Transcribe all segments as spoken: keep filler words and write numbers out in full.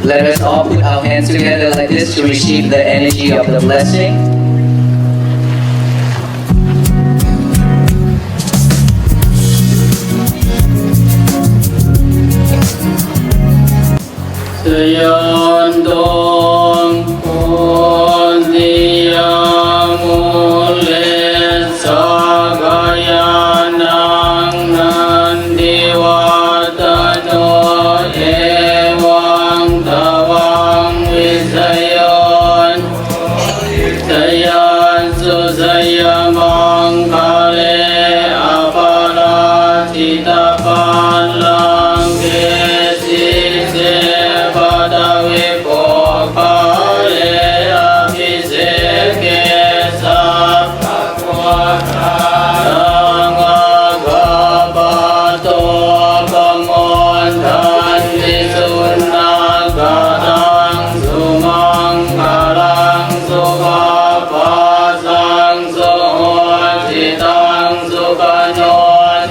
Let us all put our hands together like this to receive the energy of the blessing. Jayanto bodhiyā mūle sakyānaṃ nandivaḍḍhano, evaṃ tvaṃ vijayo hohi jayassu jayamaṅgale, aparājitapallaṅke sīse paṭhavipokkhare, abhiseke sabba buddhānaṃ aggappatto pamodati. Sunakkhattaṃ sumaṅgalaṃ supabhātaṃ suhuṭṭhitaṃ, sukhaṇo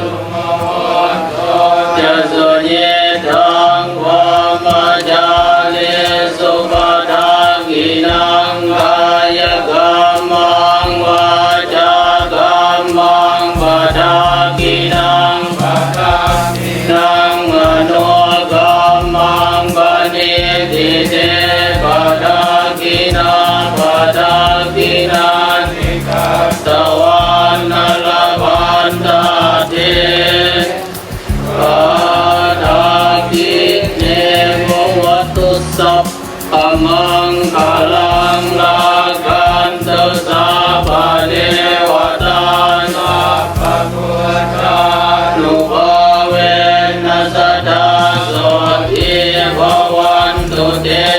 sumuhutto ca suyiṭṭhaṃ brahmacārisu. Padakkhiṇaṃ kāyakammaṃ vācākammaṃ padakkhiṇaṃ, padakkhiṇaṃ manokammaṃ paṇidhī te padakkhiṇā, padakkhiṇāni katvāna labhantatthe padakkhiṇe. Bhavatu sabbamaṅgalaṃ, rakkhantu sabbadevatā, sabbabuddhānubhāvena sadā sotthī bhavantu te.